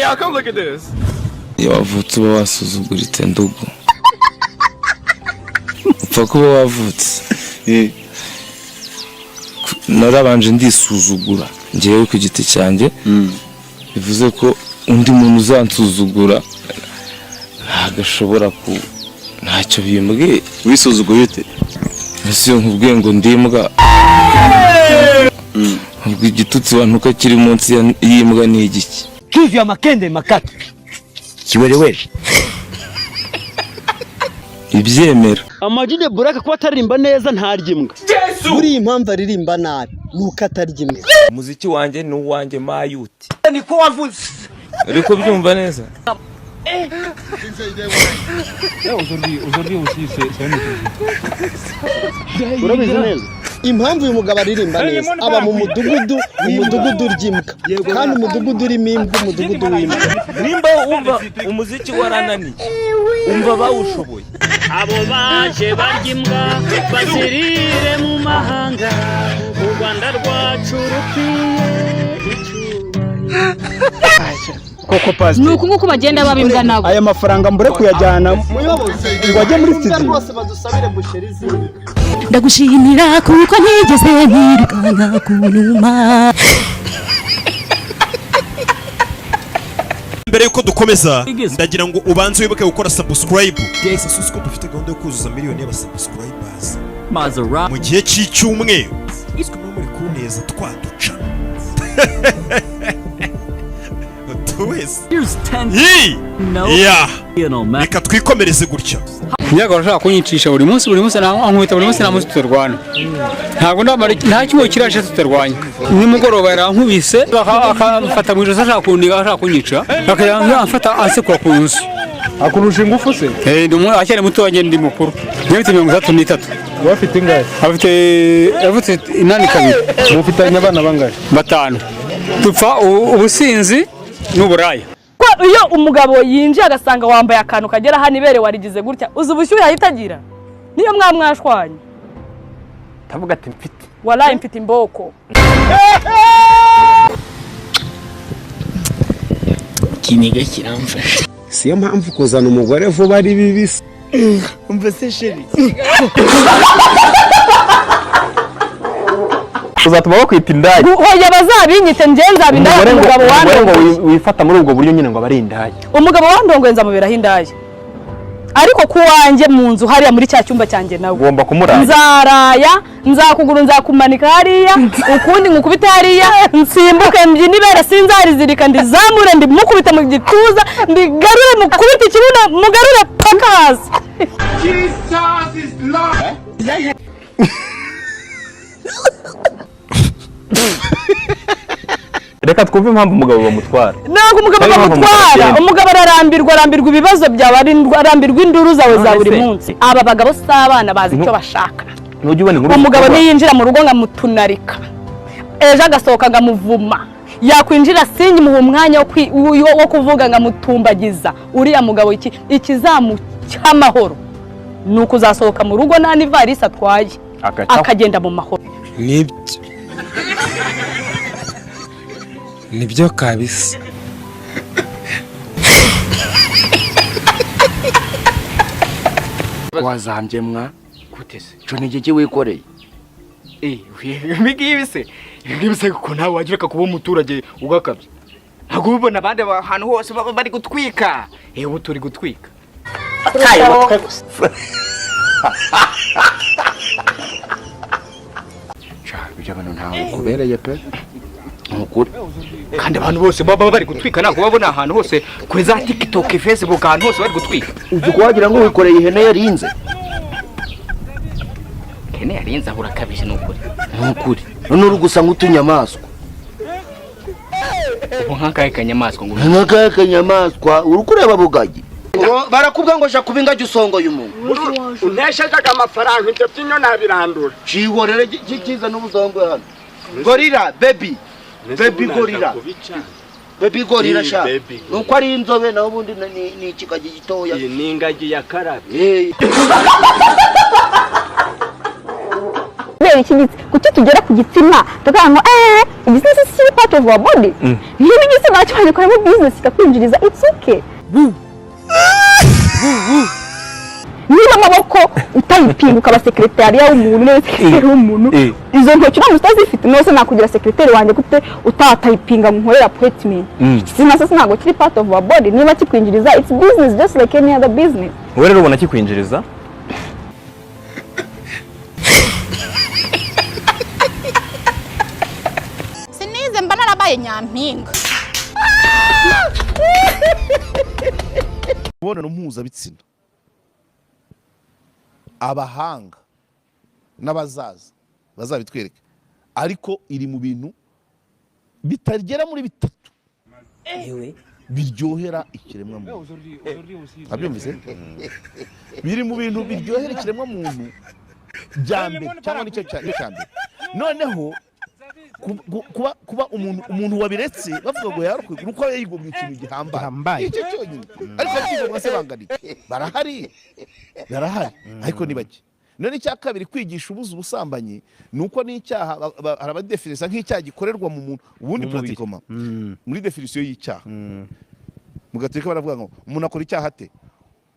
Y'all, come look at this. Iyo wavutse uba wasuzuguritse, ndugu. Upfa kuba wavutse. Narabanje ndisuzugura ngewe ku giti cyanjye, bivuze ko undi muntu uzansuzugura ntabwo ashobora ku, ntacyo bimbwiye. Wisuzuguye ute? Ese iyo nkubwiye ngo ndi imbwa, ubwo igitutsi wantuka kiri munsi y'imbwa ni igiki? Kivu ya makende makatu kiwerewere. Ibyemera. Ama G The Black kuba ataririmba neza, ntarya imbwa. Buriya impamvu aririmba nabi ni uko atarya imbwa. Umuziki wanjye ni uwanjye mayuti. Niko wavuze. Uri kubyumva neza? Urabizi neza. Impamvu uyu mugabo aririmba neza, aba mu mudugudu, umudugudu urya imbwa, kandi umudugudu urimo imbwa, umudugudu w'imbwa. Nimba wumva umuziki warananiye, umva bawushoboye. Abo baje barya imbwa bazirire mu mahanga. U Rwanda rwacu rukwiye icyubahiro. Koko pasiteri. Ni uku nguku bagenda baba imbwa nabo. Aya mafaranga mbure kuyajyana ngo ajye muri studio. Rwose badusabire busheri z'imbwa. Ndagushimira kuko ntigeze nyirukanka ku numa. Mbere yuko dukomeza, ndagira ngo ubanze wibuke gukora subscribe. Ese ko dufite gahunda yo kuzuza miliyoni y'abasubscribers mu gihe cy'icyumweru? Siko muba muri kuneza twaduca utu wese. Yii! Ya, reka twikomereze gutya. Imyaka arashaka kunyicisha buri munsi, buri munsi ankubita buri munsi, nta munsi tutarwana. Ntabwo ndamara, nta cyumweru kirashe tutarwanya. Nimugoroba yarankubise, akamfata mu ijosi, ashaka kundiga, ashaka kunyica, akajya amfata ansekura ku nzu. Akurusha ingufu se? Eh, ndi aracyari muto wanjye, ndi mukuru. Njye mfite 33. Wowe afite ingahe? Afite, yavutse 82. Mufitanye abana bangahe? Batanu. Dupfa ubusinzi n'uburaya. Ko iyo umugabo yinjiye agasanga wambaye akantu kagera hano, ibere warigize gutya, uzi ubushyuhe ahita agira? Niyo mwashwanye. Ndavuga ati mfite. Walayi mfite imboko. Ikiniga kiramfasha. Siyo mpamvu kuzana umugore vuba ari bibi se? Umva se chéri. Uzatuma bakwita indaya. Hoya, bazabinyite, njye nzaba indaya. Umugore ngo Umugabo umugore ngo wandongoye. Wifata muri ubwo buryo nyine ngo aba ari indaya. Umugabo wandongoye nzamuberaho indaya, ariko ku wanjye mu nzu hariya muri cya cyumba cyanjye nawe ugomba kumuraya. Nzaraya, nzakuguru, nzakumanika hariya, ukundi nkukubite hariya, nsimbuke mbyine, ibere sinzarizirika, ndizamure, ndimukubite mu gituza, ndigarure, mukubite ikibuno, mugarure paka hasi. Jesus is Lord. Reka twumve impamvu umugabo bamutwara. Ntabwo umugabo Niyo mpamvu bamutwara. umugabo. Umugabo ararambirwa, arambirwa ibibazo byawe, arambirwa induru zawe za None buri se? munsi. Aba bagabo si abana, bazi icyo bashaka. Ntujya ubona inkuru Umugabo zivugwa? niyinjira mu rugo nkamutunarika, ejo agasohoka nkamuvuma, yakwinjira sinyimuha umwanya wo kuvuga, nkamutumbagiza, uriya mugabo iki ikizamu cy'amahoro ni ukuzasohoka mu rugo nta n'ivarisi atwaye. Agacaho. Akagenda mu mahoro. Nibyo, nibyo kabisa. Wazambye mwa gute se? Cyo ni igiki wikoreye? Ibi ngibi se, ibi ngibi se, ko nawe wagira kuba umuturage ugakabya? Ntabwo ubibona abandi ahantu hose baba bari gutwika? Ubu turi gutwika. Ataye umutwe gusa. Ibyo bintu ntawe kubereye pe, ni ukuri. Kandi abantu bose baba bari gutwika, ntabwo babona ahantu hose kuri za TikTok, Facebook, ahantu hose bari gutwika. Uzi ko wagira ngo wikoreye ihene yarinze. Ihene yarinze ahura akabije, ni ukuri. Ni ukuri, none uri gusa nk'utunyamaswa. Ubu nk'akahe kanyamaswa ngo? Nk'akahe kanyamaswa uri kureba bugagi? Barakubwira ngo jya kuba ingagi usongoye umuntu. Unteshejaga amafaranga, ibyo byinyo nabirandura. Cihorere kiza n'ubuzongwe hano. Gorilla baby, baby gorilla, baby gorilla sha. Nuko ari inzobe, naho ubundi ni ikigagi gitoya. Iyi ni ingagi ya karabye. Kubera iki kuki tugera ku gitsina tukavuga ngo igitsina si kiri part of our body? Niba igitsina nacyo wagikoramo business kikakwinjiriza, it's okay. Niba amaboko utayipinga ukaba secretariat w'umuntu, niba secretary w'umuntu, izo ntoki uramutse utazifite, nose nakugira secretary wanjye gute utatayipinga ngo nkorere appointment? Igitsina se ntabwo kiri part of our body? Niba kikwinjiriza, it's business just like any other business. Wowe rero ubona kikwinjiriza? Sinize, mba narabaye nyampinga. Imibonano mpuzabitsina, abahanga n'abazaza bazabitwereka, ariko iri mu bintu bitagera muri bitatu biryohera ikiremwamuntu. Abyumvise, biri mu bintu biryohera ikiremwamuntu bya mbere, cyangwa nicyo cya mbere. Noneho kuba umuntu wabiretse bavuga ngo yarokoye nuko yigomwe ikintu gihambaye, icyo cyonyine. Ariko abyigomwa se bangana iki? Barahari, barahari, ariko ni bake. None icya kabiri, kwigisha ubuza ubusambanyi ni uko n'icyaha hari abadefinisa nk'icyaha gikorerwa mu muntu ubundi pratikoma muri definisiyo y'icyaha mu Gatolika baravuga ngo umuntu akora icyaha ate?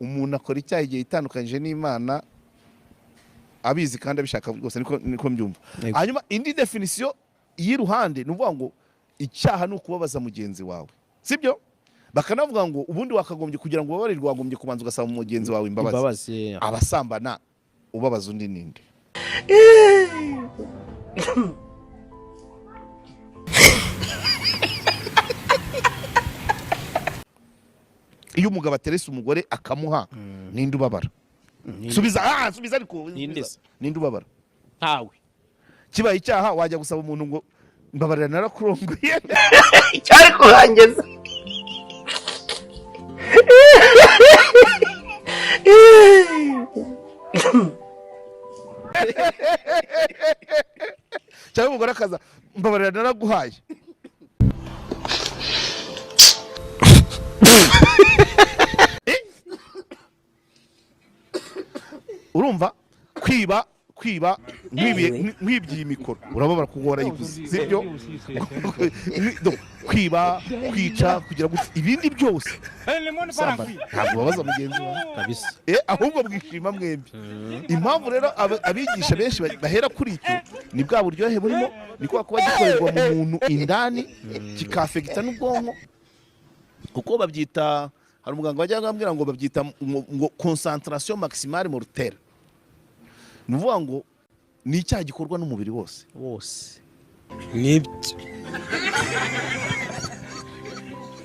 Umuntu akora icyaha igihe yitandukanyije n'Imana abizi kandi abishaka rwose, niko mbyumva. Hanyuma indi definisiyo y'iruhande ni ukuvuga ngo icyaha ni ukubabaza mugenzi wawe, sibyo? Bakanavuga ngo ubundi wakagombye kugira ngo ubabarirwe wagombye kubanza ugasaba mugenzi wawe imbabazi. Abasambana ubabaza undi ninde? Iyo umugabo aterese umugore akamuha, ninde ubabara? Subiza, subiza ariko. Ninde ubabara? Ntawe. Kibaye icyaha wajya gusaba umuntu ngo mbabarira narakurongoye? Cyari kuhangeza. Cyangwa umugore akaza mbabarira naraguhaye. Urumva kwiba nkibye iyi mikoro urababara kuko warayiguze, sibyo? Kwiba, kwica, kugira gutya, ibindi byose ntabwo babaza mugenzi wawe kabisa, ahubwo mwishima mwembi. Impamvu rero abigisha benshi bahera kuri icyo ni bwa buryohe burimo, ni kwa kuba gikorerwa mu muntu indani kikafegita n'ubwonko, kuko babyita, hari umuganga wajyaga ambwira ngo babyita ngo concentration maximale mortelle. Ni ukuvuga ngo ni icyaha gikorwa n'umubiri wose wose. Nibyo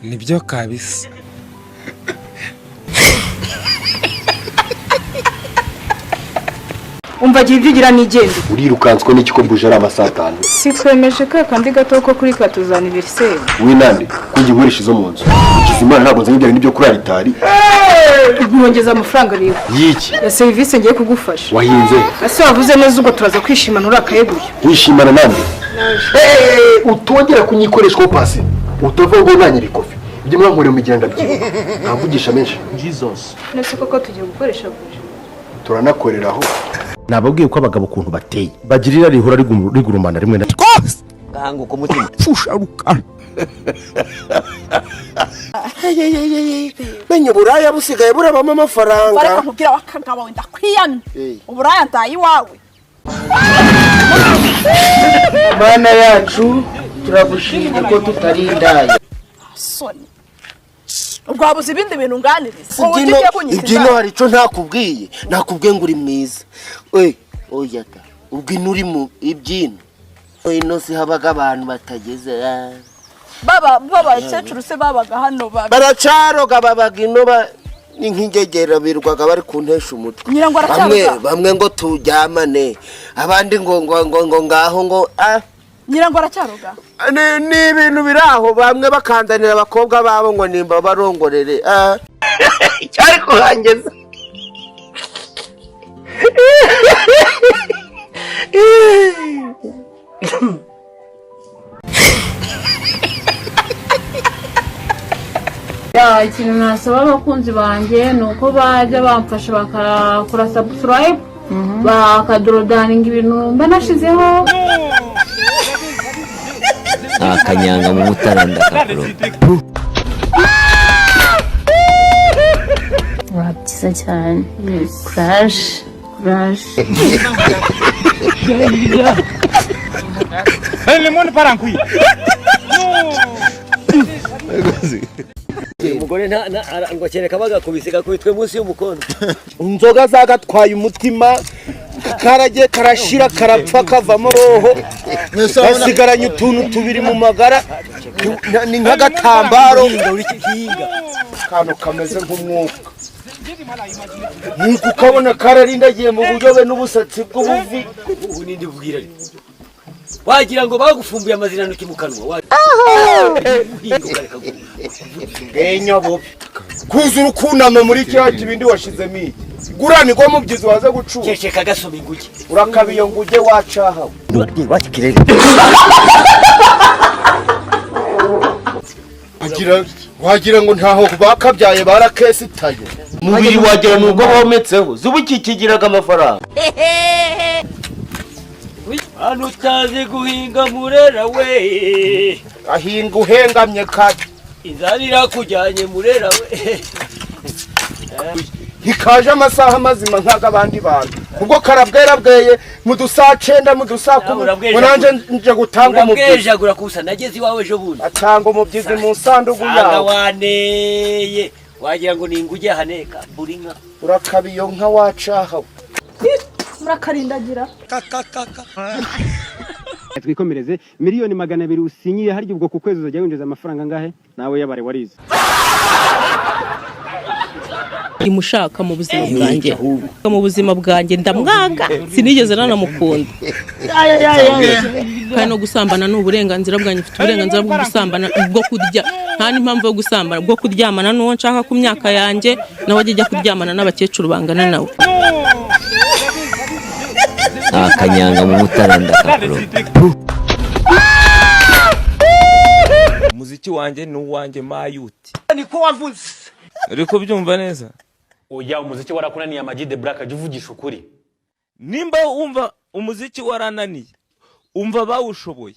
nibyo kabisa. Umva gihe ibyo ugira nigende. Urirukanswe n'iki ko buje ari amasaha 5? Si twemeje ko kandi gato ko kuri katuza anniversaire. Winande kujya inkoresha izo mu nzu. Kizimana ntabwo nzanye ibyo bintu byo kuri alitari. Nkongeza amafaranga rero. Yiki? Ya service ngiye kugufasha. Wahinze. Ese wavuze neza ubwo turaza kwishimana urakayeguye. Wishimana nande? Utongera kunyikoreshwa pasi. Utava ngo nanyiri kofi. Ibyo mwankoreye mu genda byibuka. Ntavugisha menshi. Jesus. Nese koko tugiye gukoresha buje. Turanakoreraho. Nababwiye ko abagabo ukuntu bateye bagirira rihora rigurumana rimwe na rwose gahanguka umutima pfusha rukara. Menye uburaya busigaye burabamo amafaranga. Bareka nkubwira wakagabo wenda kwiyamye uburaya ndaye iwawe. Mana yacu turagushimye ko tutari indaya. Soni ubwo wabuze ibindi bintu unganiriza? Ibyino hari icyo ntakubwiye, nakubwiye ngo uri mwiza. Oya ta ubwo ino uri mu ibyino ino si habaga abantu batageze. Baba bakecuru se babaga hano baracaroga, babaga ino ni nk'ingegera birwaga bari kuntesha umutwe. Bamwe ngo turyamane, abandi ngo ngo ngo ngo ngaho ngo nyirango aracyaroga. Ni ibintu biri aho, bamwe bakanzanira abakobwa babo ngo nimba barongorere. Cyari kuhangeza. Ikintu nasaba abakunzi banjye ni uko bajya bamfasha bakakora subscribe. Bakadorodaninga ibintu mba nashizeho. Akanyanga mu mutara ndakakuroga. Wa, byiza cyane, kuraje, kuraje. Umugore ngo kereka bagakubise gakubitwe munsi y'umukondo. Inzoga zagatwaye umutima, karagiye karashira, karapfa, kavamo roho, gasigaranye utuntu tubiri mu magara, ni nk'agatambaro, akantu kameze nk'umwuka, nuko ukabona kararindagiye mu buryobe n'ubusatsi bw'ubuvi. Ubu nindi bubwira wagira ngo bagufumbuye amazirantoki mu kanwa. Benya bubi kuzura ukunama muri kiriya kibindi washizemo iki gurani go mubyizi waza gucura. Ceceka, gasoma inguge. Urakaba iyo nguge wacahawe. Wagira ngo ntaho bakabyaye, barakesitaye mubiri, wagira nubwo bometseho zuba ikikigiraga amafaranga. Hano utazi guhinga Murera we. Ahinga uhengamye kare. Inzara irakujyanye Murera we. Ntikaje amasaha mazima nk'ag'abandi bantu, ubwo karabwerabweye mu dusaa 9, mu dusaa 10, ngo nanjye nje gutanga umubyizi. Urabwejagura kusa, nageze iwawe ejo bundi. Atanga umubyizi mu nsanduku sanga yawe. Waneye wagira ngo ni inguge ahaneka buri nka. Urakaba iyo nka wacahawe. Murakarindagira. Twikomereze 200,000,000 usinyiye, harya ubwo ku kwezi uzajya winjiza amafaranga angahe? Nawe yabare warize. Imushaka mu buzima bwanjye, mu buzima bwanjye ndamwanga, sinigeze nanamukunda. Kandi no gusambana ni uburenganzira bwanjye, mfite uburenganzira bwo gusambana, bwo kurya, nta n'impamvu yo gusambana, bwo kuryamana n'uwo nshaka ku myaka yanjye, nawe ajya ajya kuryamana n'abakecuru bangana nawe. Akanyanga mu mutara ndakakuroga. Umuziki wanjye ni uwanjye mayuti. Niko wavuze. Uri kubyumva neza? Oya, umuziki warakunaniye Ama-G The Black, jya uvugisha ukuri. Nimba wumva umuziki warananiye, umva bawushoboye.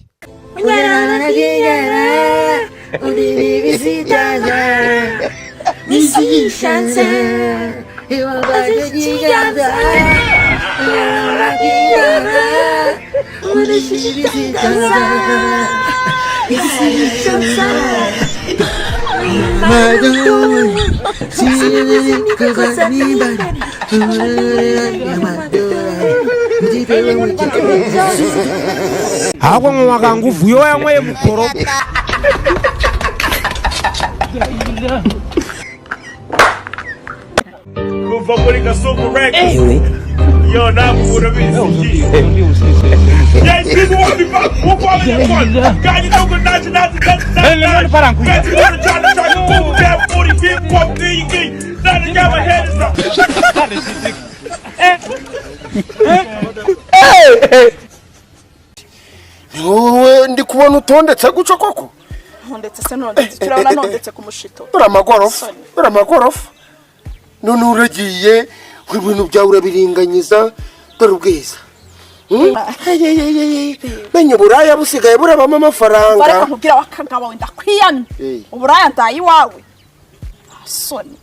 Ahubwo nkuwaga nguvu yo yanyweye mukoro. Kuva muri Gasuku Records. Yo, nawe urabizi. Yes, people want me back. Who follow your one? God, you know, good night, night, night, night, night. Try to move down 45th, 4th, D, Now got my head is up. Wowe ndi kubona utondetse guco koko. Ntondetse se? Ntondetse, turabona ntondetse ku mushito. Dore amagorofa, dore amagorofa. None uragiye ibintu byawe urabiringanyiza, dore ubwiza. Menye uburaya busigaye burabamo amafaranga. Bareka nkubwira wakagabo we, ndakwiyamye. Uburaya ndaye iwawe soni,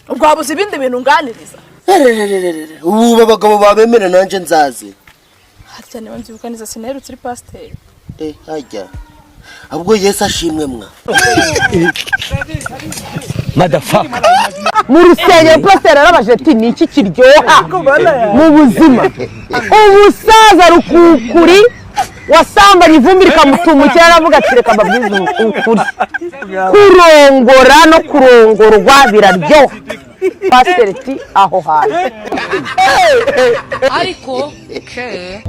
ubwo wabuze ibindi bintu unganiriza? Ererererere, ubu abagabo babemera nanjye nzaze. Harya niba nzibuka neza sinaherutse uri pasiteri? Eh, hajya ahubwo Yesu ashimwe mwa. Motherfucker. Mu rusengero pasiteri yarabaje ati: "Ni iki kiryoha mu buzima?" Umusaza rukukuri wasambanye ivumbi rikamutumukira aravuga ati: "Reka mbabwize ukuri, kurongora no kurongorwa biraryoha." Pasiteri ati: "Aho hantu." Ariko ke.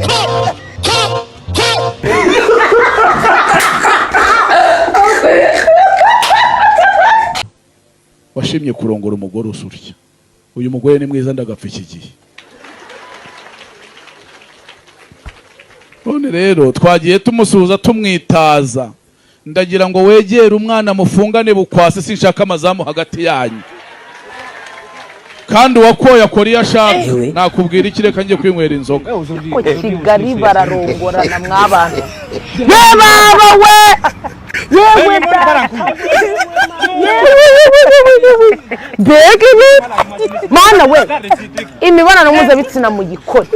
Washimye kurongora umugore usurya. Uyu mugore ni mwiza, ndagapfa iki gihe. None rero twagiye tumusuhuza, tumwitaza. Ndagira ngo wegere umwana mufungane bukwase, sinshaka amazamu hagati yanyu. Kandi uwakoye akora iyo ashaka. Nakubwira iki? Reka njye kwinywera inzoga. Ko Kigali bararongorana mw'abantu ye baba we, yewe data, yewe mbega ibi mana we, imibonano mpuzabitsina mu gikore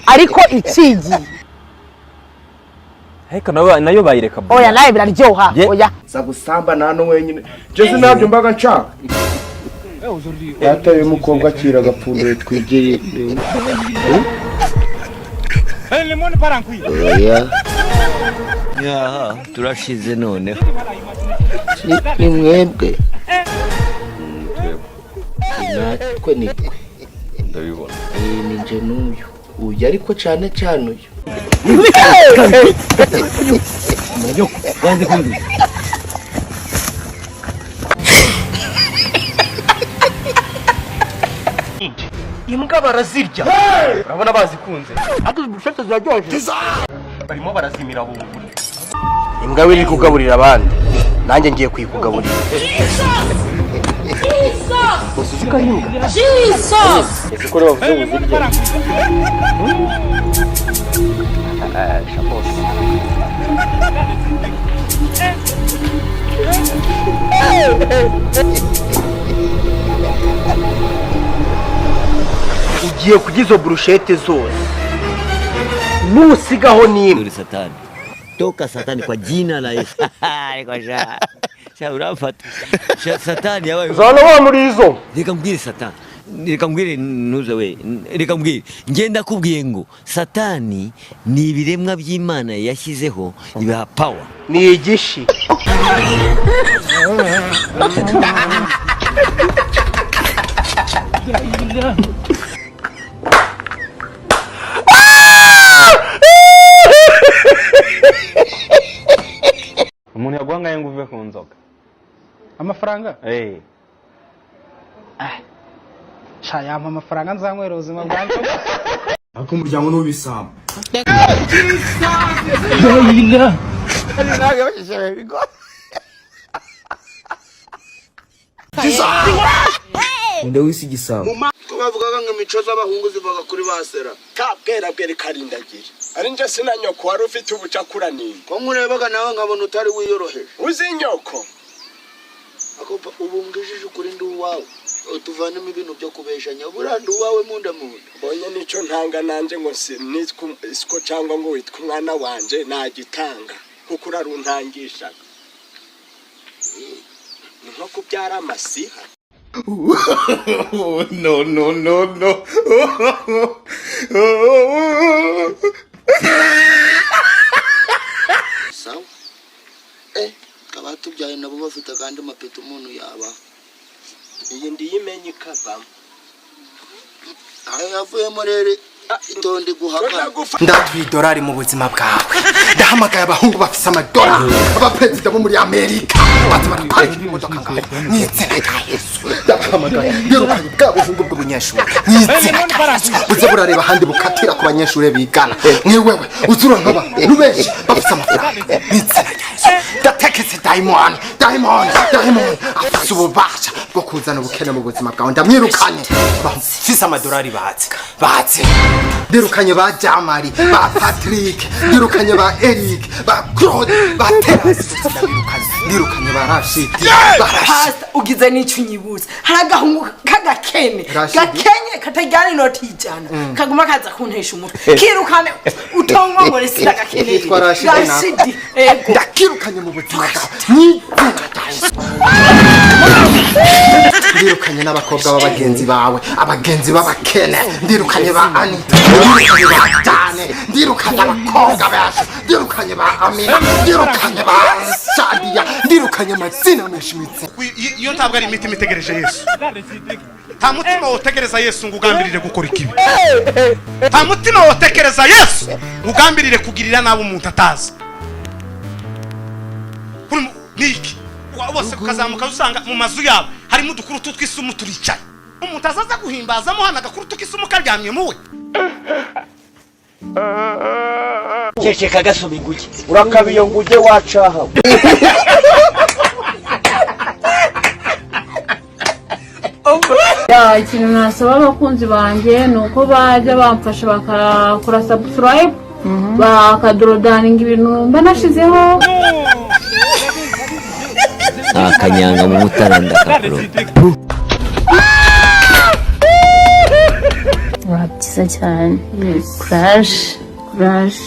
ariko ikigiye. Ariko nayo bayireka. Oya, nawe biraryoha, oya. Za gusambana hano wenyine jese ntabyo mbaga nshaka. Data y'umukobwa akira agapfunduro twigeye. Oya. Yaha, turashize noneho. Ni mwebwe, natwe ni twe. Ndabibona. Ni nje n'uyu uyu, ariko cyane cyane uyu. Wanze kumbwira. Imbwa barazirya, urabona bazikunze, ariko burushete ziraryoshye, barimo barazimira bunguri. Imbwa wiri kugaburira abandi, nanjye ngiye kuyikugaburira. Uzi ko ari imbwa? Ese ko rero bavuze ngo uzirye? Shaposi. Ugiye kurya izo burushete zose, nusigaho n'imwe. Satani toka, satani, kwa jina la Yesu. Ariko sha sha uramfata sha satani yabaye. Zana wa murizo. Reka mbwire satani, reka mbwire ntuze we, reka mbwire ngenda kubwiye ngo satani ni ibiremwa by'Imana yashyizeho ibiha power. Ni igishi. Umuntu yaguha ngayo ngo uve ku nzoga? Amafaranga? Eh. Sha, yampa amafaranga nzanywera ubuzima bwanjye. Ariko umuryango ni uw'ibisambo. Nde wisi igisambo. Ko bavugaga ngo imico z'abahungu zivaga kuri ba sera? Kabwera bwere karindagira ari nje, sina nyoko wari ufite ubucakura nini. Ko nkurebaga nawe nkabona utari wiyoroheje. Uzi nyoko? Akopa, ubu mbwishije ukuri, ndi uwawe, tuvanemo ibintu byo kubeshanya, buriya ndi uwawe munda munda. Mbonye nicyo ntanga nanjye ngo sinitwe isiko cyangwa ngo witwe umwana wanje, nagitanga kuko uraruntangishaga, ni nko kubyara amasiha. No, no, no, no. Sawa, abatubyaye nabo bafite akandi mapeti umuntu yaba. Iyi ndiyimenye ikavamo. Ayo yavuyemo rero, itonde guhakana. Ndatuye idolari mu buzima bwawe. Ndahamagaye abahungu bafise amadolari, abaperezida bo muri Amerika baza baraparika imodoka ngaho mu izina rya Yesu. Ndabahamagaye, birukanye bwa buhungu bw'ubunyeshuri mu izina rya Yesu. Buze burareba ahandi bukatira ku banyeshuri bigana mwewewe, uzura nk'abantu benshi bafise amafaranga mu izina rya Yesu. Ndatekese dayimoni, dayimoni, dayimoni afise ububasha bwo kuzana ubukene mu buzima bwawe, ndamwirukanye. Bafise amadolari batse batse, ndirukanye ba Jamari, ba Patrick, ndirukanye ba Eric, ba Claude, ba Terence, ndabirukanye, ndirukanye ba Rashidi, ba Rashidi. Pastor, ugize n'icyo unyibutsa, hari agahungu k'agakene Rashidi. gakenye katajyana inoti 100, kaguma kaza kuntesha umutwe. Kirukane utongongore, sinagakeneye. Yitwa Rashidi na- Rashidi, ego. Ndakirukanye mu buzima bwawe mw'izina rya Yesu. Ndirukanye n'abakobwa b'abagenzi bawe, abagenzi b'abakene. Ndirukanye ba Anita, ndirukanye ba Jane, ndirukanye abakobwa benshi, ndirukanye ba Amina, ndirukanye ba Shadia, ndirukanye amazina menshi mu izina. Iyo ntabwo ari imitima itegereje Yesu. Nta mutima wotegereza Yesu ngo ugambirire gukora ikibi. Nta mutima wotekereza Yesu ngo ugambirire kugirira nabi umuntu atazi. Ni iki bose ukazamuka usanga mu mazu yabo harimo udukurutu tw'isumu, turicaye, umuntu azaza guhimbazamo hano agakurutu k'isumu karyamye muwe. Ceceka gasoma inguge. Urakaba iyo nguge wacaha. Ikintu nasaba abakunzi banjye ni uko bajya bamfasha bakakora subscribe, bakadorodaninga ibintu mba nashizeho. Akanyanga mu mutara ndakakuroga. Byiza cyane, kuraje, kuraje.